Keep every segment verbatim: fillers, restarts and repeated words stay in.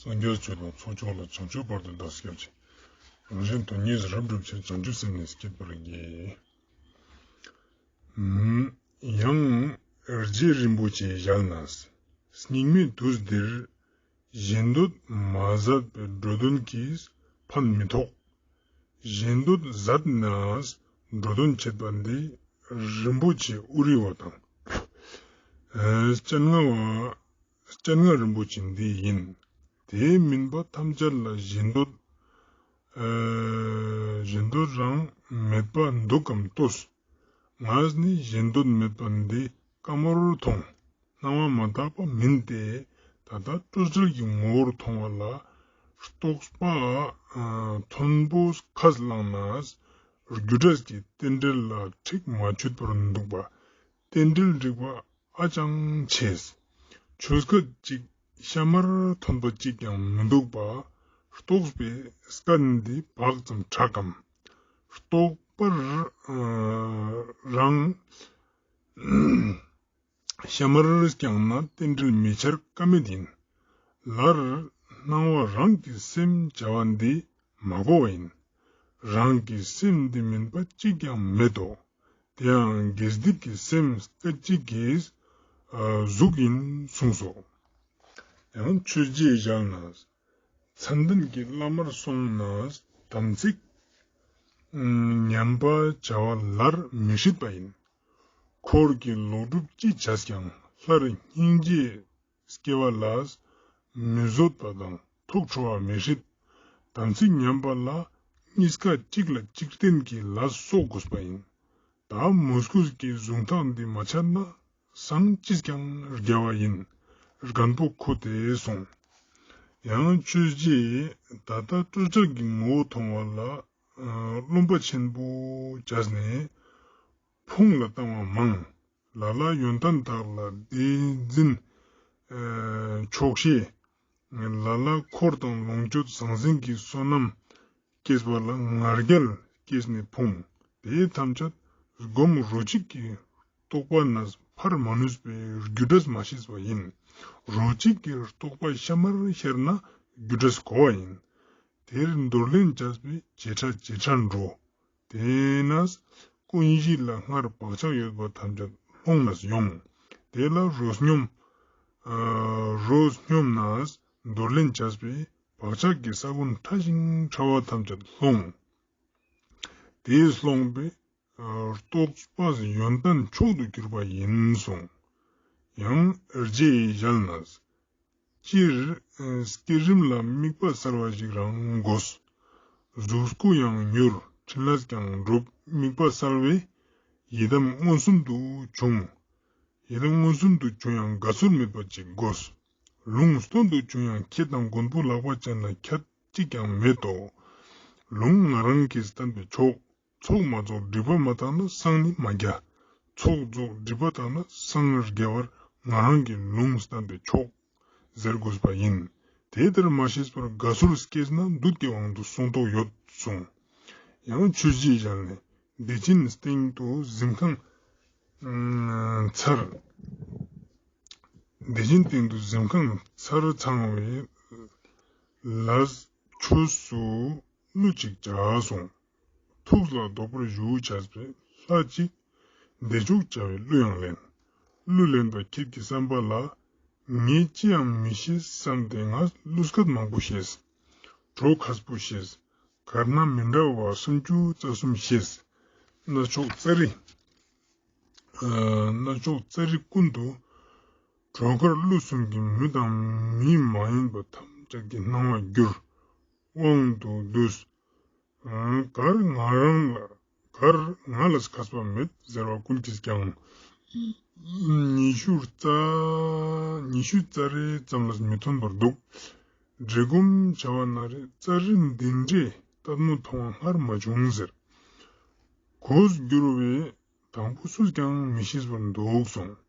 སངས་རྒྱས་ཆོས་དང་ཚོགས་མཆོག་ལ། བྱང་ཆུབ་བར་དུ་བདག་སྐྱབས་མཆི། རང་གཞན་དོན་གཉིས་རབ་བསྒྲུབ་ཕྱིར། བྱང་ཆུབ་སེམས་ནི་བསྐྱེད་པར་བགྱི། ཡང་རྗེ་རིན་པོ་ཆེའི་ཞལ་ནས། སྙིགས་མའི་དུས་འདིར་གཞན་འདོད་མ་ཟད་པའི་འགྲོ་དོན་གྱིས་ཕན་མི་ཐོགས། གཞན་འདོད་ཟད་ནས་འགྲོ་དོན་བྱེད་པ་འདི་རིན་པོ་ཆེ་ཨུ་རི་བ་དང་། ཨ་སྤྱན་སྔ་བ། སྤྱན་སྔ་རིན་པོ་ཆེ་འདི་ཡིན། དེ་མིན་པ་ཐམས་ཅད་ལ་གཞན་འདོད། ཨ་གཞན་འདོད་རང་མེད་པ་འདུག་གམ་ལྟོས། ང་ནི་གཞན་འདོད་མེད་པ་འདི་དཀའ་མོར་མཐོང་། སྣང་བ་མ་དག་པ་མིན་ཏེ། ད་ལྟ་སྤྲོས་བྲལ་གྱི་ངོ་བོར་མཐོང་བ་ལ། རྟོགས་པ་ཨ་མཐོན་པོ་ཁས་བླངས་ནས། རྒྱུ་འབྲས་ཀྱི་རྟེན་འབྲེལ་ལ་འཁྲིག་མ་ཆུད་པར་འདུག་པ། རྟེན་འབྲེལ་འགྲིག་པ་ཧ་ཅང་ཆེ། ཆོས་སྐད་ཅིག་ཤ་མར་ཐོན་པ་གཅིག་ཀྱང་མི་འདུག་པ། རྟོགས་པའི་སྐད་འདི་བག་ཙམ་གྲག་གམ། རྟོགས་པར་ཨ་རང་ཤ་མར་བརྐྱངས་ན་རྟེན་འབྲེལ་མི་འཆར་ཀ་མེད་ཡིན། ལར་སྣང་བ་རང་གི་སེམས་བྱ་བ་འདི་མ་གོ་བ་ཡིན། རང་གི་སེམས་འདི་མིན་པ་གཅིག་ཀྱང་མེད་དོ། དེ་ཡང་དགེ་སྡིག་གི་སེམས་སྐད་ཅིག་གིས་ཨ་གཟུགས་ཡིན་གསུངས་སོ། ཡང་ཆོས་རྗེའི་ཞལ་ནས། མཚན་ལྡན་གྱི་བླ་མར་སོང་ནས་དམ་ཚིག་ཨ་ཉམས་པ་བྱ་བ་ལར་མི་སྲིད་པ་ཡིན། འཁོར་གྱི་ལོག་སྒྲུབ་ཅི་བྱས་ཀྱང་སླར་སྙིང་རྗེ་སྐྱེ་བ་ལ་མི་བཟོད་པ་དང་ཐུགས་ཁྲོ་བ་མི་སྲིད། དམ་ཚིག་ཉམས་པ་ལ་གཉིས་ཀ་གཅིག་ལ་གཅིག་བརྟེན་གྱི་ལ་སོགས་དགོས་པ་ཡིན། ད་མོས་གུས་ཀྱི་གཟུངས་ཐག་འདི་མ་ཆད་ན་སངས་ཅིས་ཀྱང་རྒྱལ་བ་ཡིན། རྒན་པོ་ཁོ་དེས་གསུངས། ཡང་ཆོས་རྗེས་ད་ལྟ་སྤྲོས་བྲལ་གྱི་ངོ་བོ་མཐོང་བ་ལ་ཨ་རློམ་པ་ཆེན་པོ་བྱས་ནས་ཕུང་ལ་བཏང་བ་མང་། ལ་ལ་ཡོན་ཏན་དག་ལ་བདེན་འཛིན་ཨ་ཆོག་ཤེས། ལ་ལ་འཁོར་དང་ལོངས་སྤྱོད་ཟང་ཟིང་གི་བསོད་ནམས་སྐྱེས་པ་ལ་ང་རྒྱལ་སྐྱེས་ནས་ཕུང་། དེ་ཐམས་ཅད་སྒོམ་རོ་གཅིག་གི་རྟོགས་པ་ནས་འཕར་མ་ནུས་པའི་རྒྱུ་འབྲས་མ་ཤེས་པ་ཡིན། རོ་གཅིག་གི་རྟོགས་པ་ཤ་མར་ཤར་ན་རྒྱུ་འབྲས་གོ་བ་ཡིན། དེར་འདོར་ལེན་བྱས་པས་ཇེ་ཕྲ་ཇེ་ཕྲར་འགྲོ། དེས་ན་ཀུན་གཞི་ལ་སྔར་བག་ཆགས་ཡོད་པ་ཐམས་ཅད་སློང་ནས་ཡོང་། དེ་ལ་རོ་སྙོམས། ཨ་རོ་སྙོམས་ནས་འདོར་ལེན་བྱས་པས་བག་ཆགས་ཀྱི་ས་བོན་ཕྲ་ཞིང་ཕྲ་བ་ཐམས་ཅད་སློང་། དེས་སློང་པས་ཨ་རྟོགས་པ་ཡོན་ཏན་མཆོག་ཏུ་གྱུར་པ་ཡིན་གསུངས། ཡང་རྗེ་ཡི་ཞལ་ནས། སྤྱིར་ཨ་བསྐྱེད་རིམ་ལ་དམིགས་པ་གསལ་བ་ཞིག་རང་དགོས། གཟུགས་སྐུ་ཡང་མྱུར་ཕྲིན་ལས་ཀྱང་འགྲུབ། དམིགས་པ་གསལ་བས་ཡི་དམ་མངོན་སུམ་དུ་བྱུང་། ཡི་དམ་མངོན་སུམ་དུ་བྱུང་ཡང་དགའ་ཚོར་མེད་པ་ཅིག་དགོས། ལུང་སྟོན་དུ་བྱུང་ཡང་ཁྱེད་དང་མགོན་པོ་ལག་པ་ཅན་ལ་ཁྱད་ཅིག་ཀྱང་མེད་དོ། ལུང་ང་རང་གིས་བསྟན་པས་ཆོག། ཚོགས་མ་རྫོགས་སྒྲིབ་པ་མ་དག་ན་སངས་ནི་མ་རྒྱ། ཚོགས་རྫོགས་སྒྲིབ་པ་དག་ན་སངས་རྒྱ་བར་ང་རང་གི་ལུང་བསྟན་པས་ཆོག་ཟེར་དགོས་པ་ཡིན། དེ་ལྟར་མ་ཤེས་པར་དགའ་ཚོར་སྐྱེས་ན་བདུད་ཀྱི་དབང་དུ་སོང་དོགས་ཡོད་གསུངས། ཡང་ཆོས་རྗེའི་ཞལ་ནས། བདེ་ཆེན་སྟེང་དུ་གཟིམ་ཁང་མཚར། བདེ་ཆེན་སྟེང་དུ་གཟིམ་ཁང་མཚར་ཚང་བའི་ལ་ཆོས་སུ་གླུ་ཅིག་བྱ་གསུངས། ཐུགས་ལ་དོགས་པར་ཞུ་བྱས་པས་ལྷ་གཅིག་བདེ་མཆོག་བྱ་བའི་གླུ་ཡང་ལེན། གླུ་ལེན་པ་ཁྱེད་ཀྱི་བསམ་པ་ལ། ངས་ཅི་ཡང་མི་ཤེས་བསམ་སྟེ་ང་གླུ་སྐད་མང་པོ་ཤེས། བྲོ་མཁས་པོ་ཤེས། གར་སྣ་མི་འདྲ་བ་སུམ་ཅུ་རྩ་གསུམ་ཤེས། སྣ་ཚོགས་ཙཱ་རི། ཨ་སྣ་ཚོགས་ཙཱ་རི་ཀུན་ཏུ། བྲོ་གར་གླུ་གསུམ་གྱིས་མི་དང་མི་མ་ཡིན་པ་ཐམས་ཅད་ཀྱི་སྣང་བ་བསྒྱུར། དབང་དུ་བསྡུས། གར་ང་རང་ལ་གར་ང་ལས་མཁས་པ་མེད་ཟེར་བ་ཀུན་གྱིས་ཀྱང་། ཉི་ཤུ་རྩ་ཉི་ཤུ་རྩ་རེ་ཙམ་ལས་མི་ཐོན་པར་འདུག། འདྲེ་སྒོམ་བྱ་བ་ན་རེ་ཙཱ་རི་འདི་འདྲའི་ལྟད་མོ་མཐོང་བ་སྔར་མ་བྱུང་ཟེར། གོས་བསྒྱུར་བས་དང་པོ་སུས་ཀྱང་མི་ཤེས་པར་འདུག་གསུངས།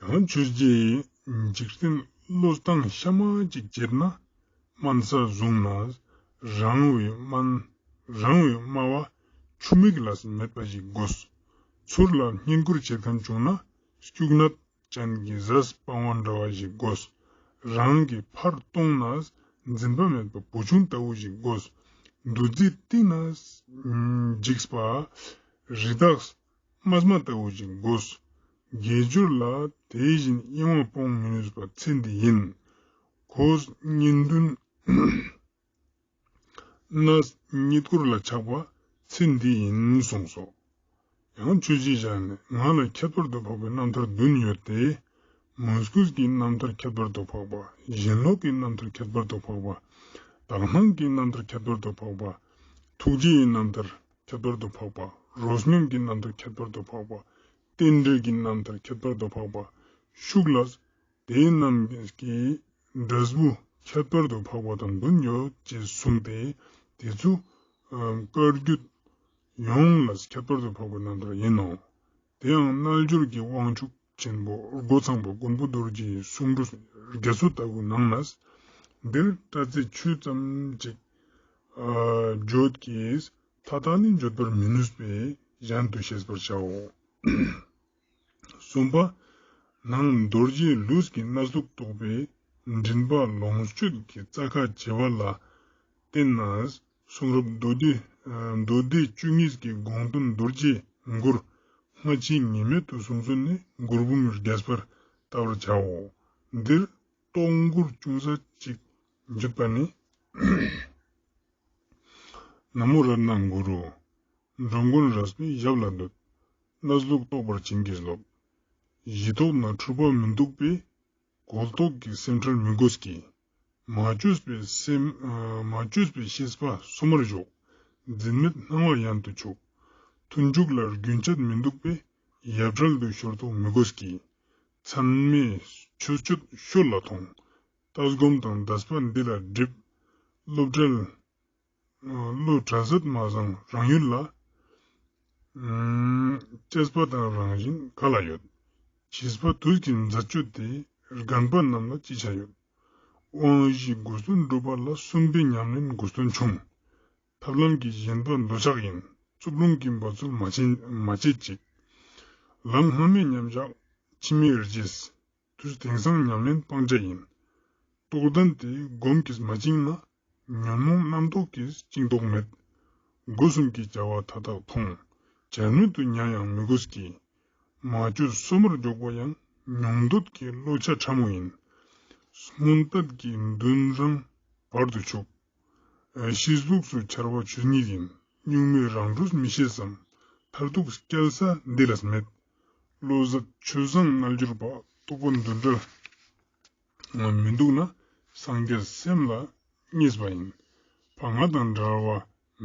ཡང་ཆོས་རྗེས་འཇིག་རྟེན་བློས་བཏང་གཤའ་མ་གཅིག་བྱེད་ན། སྨན་ས་བཟུང་ན་རང་བའི་སྨན་རང་བའི་སྨྲ་བ་ཆུ་མིག་ལས་མེད་པ་ཞིག་དགོས། ཚུར་ལ་བསྙེན་བཀུར་བྱེད་མཁན་བྱུང་ན་སྐྱུག་ནད་ཅན་གྱི་ཟས་སྤང་བ་འདྲ་བ་ཞིག་དགོས། རང་གི་ཕར་གཏོང་ན་འཛིན་པ་མེད་པ་བུ་ཆུང་ལྟ་བུ་ཞིག་དགོས། འདུ་འཛི་གཏིང་ན་འཇིགས་པ་རི་དྭགས་དམར་དམར་ལྟ་བུ་ཞིག་དགོས། དགེ་སྦྱོར་ལ་དེ་བཞིན་གཡེང་བ་སྤོང་མི་ནུས་པ་ཚེ་འདི་ཡིན། གོས་གཉིས་འདུན་ནས་གཉིད་ཁུག་ལ་ཆགས་པ་ཚེ་འདི་ཡིན་གསུངས་སོ། ཡང་ཆོས་བཞི་བཞག་ནས་ང་ལ་ཁྱད་པར་དུ་འཕགས་པའི་རྣམ་ཐར་བདུན་ཡོད་དེ། མོས་གུས་ཀྱི་རྣམ་ཐར་ཁྱད་པར་དུ་འཕགས་པ། ཞེན་ལོག་གི་རྣམ་ཐར་ཁྱད་པར་དུ་འཕགས་པ། དག་སྣང་གི་རྣམ་ཐར་ཁྱད་པར་དུ་འཕགས་པ། ཐུགས་རྗེ་ཡི་རྣམ་ཐར་ཁྱད་པར་དུ་འཕགས་པ། རོ་སྙོམས་ཀྱི་རྣམ་ཐར་ཁྱད་པར་དུ་འཕགས་པ། རྟེན་འབྲེལ་གྱི་རྣམ་ཐར་ཁྱད་པར་དུ་འཕགས་པ། ཤུགས་ལ་དེ་རྣམས་ཀྱི་འབྲས་བུ་ཁྱད་པར་དུ་འཕགས་པ་དང་བདུན་ཡོད་ཅེས་གསུངས་ཏེ། དེ་ཚོ་བཀའ་བརྒྱུད་ཡོངས་ལ་ཁྱད་པར་དུ་འཕགས་པའི་རྣམ་ཐར་ཡིན་ནོ། དེ་ཡང་རྣལ་འབྱོར་གྱི་དབང་ཕྱུག་ཆེན་པོ་རྒོད་ཚང་པ་མགོན་པོ་རྡོ་རྗེའི་གསུང་སྒྲོས་རྒྱ་མཚོ་ལྟ་བུའི་ནང་ན། འདིར་སྐྲ་རྩེ་ཆོས་ཙམ་ཅིག་བརྗོད་ཀྱིས་མཐའ་དག་ནི་བརྗོད་པར་མི་ནུས་པས་གཞན་དུ་ཤེས་པར་བྱའོ། གསུམ་པ། ནང་རྡོ་རྗེ་ལུས་ཀྱི་གནས་ལུགས་རྟོགས་པའི་མགྲིན་པ་ལོངས་སྤྱོད་ཀྱི་རྩ་ཁ་བྱེ་བ་ལ་བརྟེན་ནས་གསུང་རབ་མདོ་སྡེ་མདོ་སྡེ་བཅུ་གཉིས་ཀྱི་དགོངས་དོན་རྡོ་རྗེ་མགུར་སྔ་ཕྱི་ངེས་མེད་དུ་གསུངས་ཚུལ་ནི་མགུར་འབུམ་རྒྱས་པར་བལྟ་བར་བྱའོ། འདིར་རྟོགས་མགུར་ཅུང་ཟད་ཅིག་འཇུག་པ་ནི། ན་མོ་རཏྣ་གུ་རུ། འགྲོ་མགོན་རས་པའི་ཞབས་ལ་འདུད། གནས་ལུགས་རྟོགས་པར་བྱིན་གྱིས་རློབས། གཞི་ཐོག་ན་འཁྲུལ་པ་མི་འདུག་པས། གོལ་ཐོག་གི་སེམས་ཁྲལ་མི་དགོས་ཀྱི། མ་བཅོས་པའི་སེམས་མ་བཅོས་པའི་ཤེས་པ་སོ་མར་ཞོག། འཛིན་མེད་སྣང་བ་ཡན་དུ་ཆུག། མཐུན་འཇུག་ལ་རྒྱུན་ཆད་མི་འདུག་པས། ཡབ་བྲལ་དུ་ཤོར་དོགས་མི་དགོས་ཀྱི། མཚན་མའི་ཆོས་སྤྱོད་ཤོད་ལ་ཐོངས། ལྟ་སྒོམ་དང་འདས་པ་འདི་ལ་སྒྲིབ། སློབ་གྲལ། བློ་གྲལ་ཟད་མ་བཟང་རང་ཡུལ་ལ། དཔྱད་པ་དང་རང་བཞིན་ག་ལ་ཡོད། བྱིས་པ་དུས་ཀྱི་མཛད་སྤྱོད་དེ། རྒན་པ་རྣམས་ལ་ཅི་བྱ་ཡོད། དབང་བཞི་དགོས་དོན་སྒྲུབ་པ་ལ། གསུམ་པའི་ཉམས་ལེན་དགོས་དོན་ཆུང་། ཐབས་ལམ་གྱི་ཞེན་པ་འདོད་ཆགས་ཡིན། རྩུབ་ལོང་གི་འབད་རྩོལ་མ་བྱེད་མ་བྱེད་ཅིག། ལམ་སྔ་མའི་མཉམ་བཞག་ཕྱི་མའི་རྗེས། དུས་དེང་སང་ཉམས་ལེན་སྤང་བྱ་ཡིན། རྟོགས་ལྡན་དེ་སྒོམ་གྱིས་མ་བཅིངས་ན། ཉོན་མོངས་རྣམ་རྟོག་གིས་བཅིངས་དོགས་མེད། སྒོ་གསུམ་གྱི་བྱ་བ་མཐའ་དག་མཐོང་། བྱར་མེད་དུ་ཉལ་ཡང་མི་དགོས་ཀྱི། མ་བཅོས་སོ་མར་འཇོག་པ་ཡང་། ཉོང་འདོད་ཀྱི་བློ་ཆ་ཕྲ་མོ་ཡིན། སྔོན་དཔག་གི་མདུན་རང་བར་དུ་ཆུག། ཕྱིས་ལུགས་སུ་འཆར་བ་ཆོས་ཉིད་ཡིན། གཉུག་མའི་རང་གྲོལ་མི་ཤེས་སམ། མཐར་ཐུག་སྐྱེལ་ས་འདི་ལས་མེད། བློ་ཟད་ཆོས་བཟང་རྣལ་འབྱོར་པ། རྟོགས་པ་འདུན་བྲལ་མི་འདུག་ན། སངས་རྒྱས་སེམས་ལ་བརྙས་པ་ཡིན། ཕ་ང་དང་འབྲལ་བ་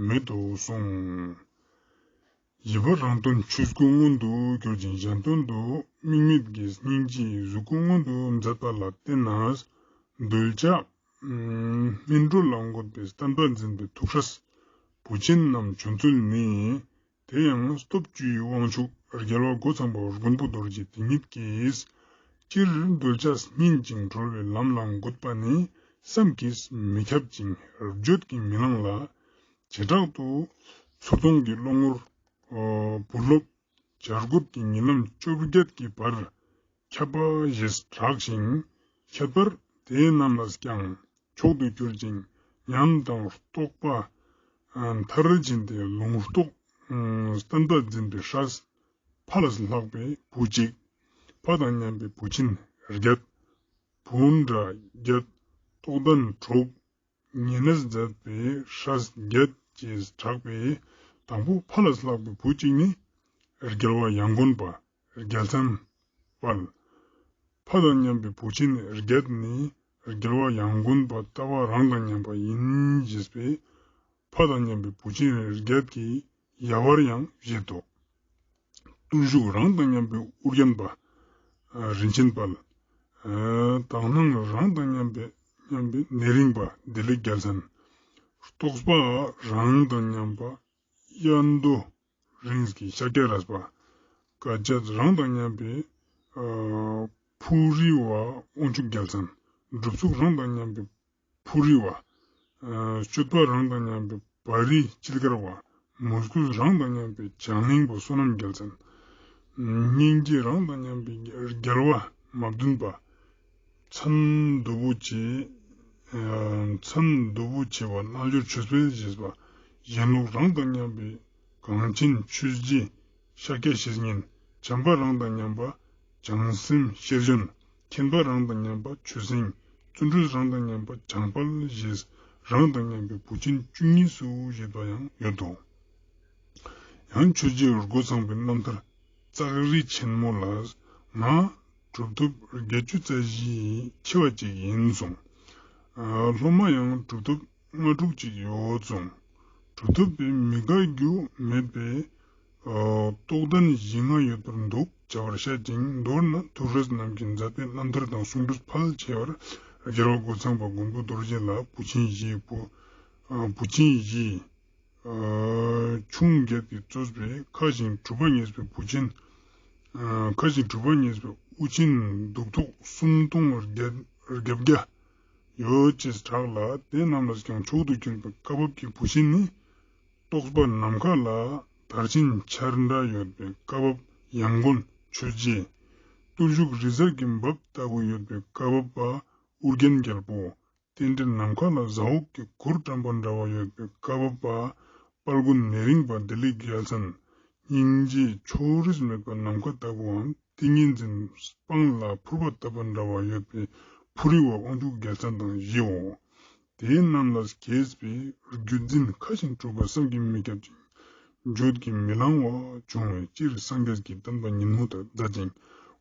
མེད་དོ་གསུངས། བཞི་པ། རང་དོན་ཆོས་སྐུ་མངོན་དུ་གྱུར་ཅིང་། གཞན་དོན་དུ་དམིགས་མེད་ཀྱི་སྙིང་རྗེའི་གཟུགས་སྐུ་མངོན་དུ་མཛད་པ་ལ་བརྟེན་ནས། འདོད་ཆགས་སྨིན་གྲོལ་ལ་འགོད་པའི་བསྟན་པ་འཛིན་པའི་ཐུགས་སྲས་བུ་ཆེན་རྣམས་བྱོན་ཚུལ་ནི། དེ་ཡང་སྟོབས་བཅུའི་དབང་ཕྱུག་རྒྱལ་བ་རྒོད་ཚང་པ་མགོན་པོ་རྡོ་རྗེ་དེ་ཉིད་ཀྱིས། སྤྱིར་འདོད་ཆགས་སྨིན་ཅིང་གྲོལ་བའི་ལམ་ལ་འགོད་པ་ནི་བསམ་གྱིས་མི་ཁྱབ་ཅིང་བརྗོད་ཀྱིས་མི་ལང་ལ། བྱེ་བྲག་ཏུ་ཚུར་མཐོང་གི་བློ་ངོར་བུ་སློབ་བྱ་རྒོད་ཀྱི་ཉིན་ལམ་བཅོ་བརྒྱད་ཀྱི་བར་ཁྱབ་པ་ཞེས་གྲགས་ཤིང་། ཁྱད་པར་དེ་རྣམས་ལ་ཀྱང་མཆོག་ཏུ་གྱུར་ཅིང་ཉམས་དང་རྟོགས་པ་མཐར་ཕྱིན་ཏེ། ལུང་རྟོགས་བསྟན་པ་འཛིན་པའི་སྲས་ཕ་ལས་ལྷག་པའི་བུ་གཅིག། ཕ་དང་མཉམ་པའི་བུ་ཆེན་བརྒྱད། བུ་འདྲ་བརྒྱད། རྟོགས་ལྡན་དྲུག། ཉེ་གནས་མཛད་པའི་སྲས་བརྒྱད་ཅེས་གྲགས་པས། དང་པོ་ཕ་ལས་ལྷག་པའི་བུ་གཅིག་ནི་རྒྱལ་བ་ཡང་དགོན་པ་རྒྱལ་མཚན་དཔལ། ཕ་དང་མཉམ་པའི་བུ་ཆེན་བརྒྱད་ནི་རྒྱལ་བ་ཡང་དགོན་པ་ལྟ་བ་རང་དང་མཉམ་པ་ཡིན་ཞེས་པས། ཕ་དང་མཉམ་པའི་བུ་ཆེན་བརྒྱད་ཀྱི་ཡལ་བར་ཡང་བཞེད་དོ། བརྟུལ་ཞུགས་རང་དང་མཉམ་པའི་ཨུ་རྒྱན་པ། རིན་ཆེན་དཔལ། དག་སྣང་རང་དང་མཉམ་པའི་མཉམ་པའི་ནེ་རིང་པ་བདེ་ལེགས་རྒྱལ་མཚན། རྟོགས་པ་རང་དང་མཉམ་པ་གཡས་མདོ་རིང་གི་ཤཱཀྱ་རས་པ། དཀའ་སྤྱད་རང་དང་མཉམ་པའི་ཕུག་རི་བ་དབང་ཕྱུག་རྒྱལ་མཚན། སྒྲུབ་ཚུགས་རང་དང་མཉམ་པའི་ཕུག་རི་བ། སྤྱོད་པ་རང་དང་མཉམ་པའི་བ་རི་དཔྱིད་དཀར་བ། མོས་གུས་རང་དང་མཉམ་པའི་བྱང་གླིང་པ་བསོད་ནམས་རྒྱལ་མཚན། སྙིང་རྗེ་རང་དང་མཉམ་པའི་རྒྱལ་བ་མ་བདུན་པ། མཚན་མདོ་བོ་ཆེ། མཚན་མདོ་བོ་ཆེ་བ་རྣལ་འབྱོར་ཆོས་འཕེལ་ཞེས་པ། ཡན་ལུགས་རང་དང་མཉམ་པའི་གངས་ཅན་ཆོས་རྗེ་ཤཱཀྱ་བཤེས་གཉེན། བྱམས་པ་རང་དང་མཉམ་པ་བྱང་སེམས་ཤེར་ཕྱིན། མཁྱེན་པ་རང་དང་མཉམ་པ་ཆོས་སེང་། བརྩོན་འགྲུས་རང་དང་མཉམ་པ་བྱང་དཔལ་ཞེས་རང་དང་མཉམ་པའི་བུ་ཆེན་བཅུ་གཉིས་སུ་བཞེད་པ་ཡང་ཡོད་དོ། ཡང་ཆོས་རྗེ་རྒོད་ཚང་པའི་རྣམ་ཐར་ཙཀ་རི་ཆེན་མོ་ལ། ང་གྲུབ་ཐོབ་བརྒྱད་ཅུ་རྩ་བཞིའི་ཆེ་བ་ཅིག་ཡིན་གསུངས། སློབ་མ་ཡང་གྲུབ་ཐོབ་ལྔ་དྲུག་ཅིག་ཡོད་གསུངས། གྲུབ་ཐོབ་པའི་མི་དགའ་རྒྱུ་མེད་པའི་རྟོགས་ལྡན་བཞི་ལྔ་ཡོད་པར་འདུག་བྱ་བར་བཤད་ཅིང་། མདོར་ན་ཐུགས་སྲས་རྣམས་ཀྱི་མཛད་པའི་རྣམ་ཐར་དང་གསུང་སྒྲོས་ཕལ་ཆེ་བར་རྒྱལ་བ་རྒོད་ཚང་པ་མགོན་པོ་རྡོ་རྗེ་ལ་བུ་ཆེན་བཞིའི་བུ་བུ་ཆེན་བཞིའི་ཆུང་བརྒྱད་ཀྱིས་གཙོས་པའི་ཁ་ཞིང་གྲུབ་པ་ངེས་པའི་བུ་ཆེན། ཁ་ཞིང་གྲུབ་པ་ངེས་པའི་དབུ་ཆེན་གདུགས་ཐོག་སུམ་སྟོང་བརྒྱད་བརྒྱད་བརྒྱ་ཡོད་ཅེས་གྲགས་ལ། དེ་རྣམས་ལ་ཀྱང་མཆོག་ཏུ་གྱུར་པའི་བཀའ་བབས་ཀྱི་བུ་ཆེན་ནི། རྟོགས་པ་ནམ་མཁའ་ལ་དར་ཆེན་ཆར་འདྲ་ཡོད་པའི་བཀའ་བབས་ཡང་དགོན་ཆོས་རྗེ། བརྟུལ་ཞུགས་རི་གཟར་གྱི་འབབ་ལྟ་བུ་ཡོད་པའི་བཀའ་བབས་པ་ཨུ་རྒྱན་རྒྱལ་པོ། རྟེན་འབྲེལ་ནམ་མཁའ་ལ་ཟ་འོག་གི་གུར་བཀྲམ་པ་འདྲ་བ་ཡོད་པའི་བཀའ་བབས་པ་དཔལ་མགོན་ནེ་རིང་པ་བདེ་ལེགས་རྒྱལ་མཚན། སྙིང་རྗེ་ཕྱོགས་རིས་མེད་པ་ནམ་མཁའ་ལྟ་བུའམ། ཏིང་ངེ་འཛིན་སྤང་ལ་ཕུར་པ་བཏབ་པ་འདྲ་བ་ཡོད་པའི་ཕུ་རི་བ་དབང་ཕྱུག་རྒྱལ་མཚན་དང་བཞིའོ། དེ་རྣམས་ལ་དགྱེས་པའི་རྒྱུད་འཛིན་ཁ་ཞིང་གྲུབ་པ་བསམ་གྱིས་མི་ཁྱབ་ཅིང་། བརྗོད་ཀྱིས་མི་ལང་བ་བྱུང་བས་སྤྱིར་སངས་རྒྱས་ཀྱི་བསྟན་པ་ཉིན་མོ་དང་ཟླ་ཅིང་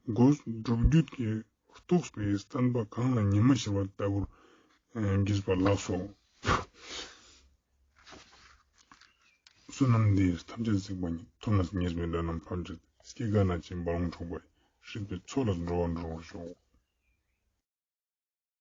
སྒོ་སྒྲུབ་བརྒྱུད་ཀྱི་རྟོགས་པའི་བསྟན་པ་གང་ལ་ཉི་མ་ཤར་བ་ལྟ་བུར་བགྱིས་པ་ལགས་སོ། བསོད་ནམས་འདི་ཡིས་ཐམས་ཅད་གཟིགས་པ་ཉིད། ཐོབ་ནས་ཉེས་པའི་དགྲ་རྣམས་ཕམ་བྱས་ཏེ། སྐྱེ་རྒ་ན་འཆིའི་རྦ་ཀློང་འཁྲུགས་པ་ཡི། སྲིད་པའི་མཚོ་ལས་འགྲོ་བ་སྒྲོལ་བར་ཤོག།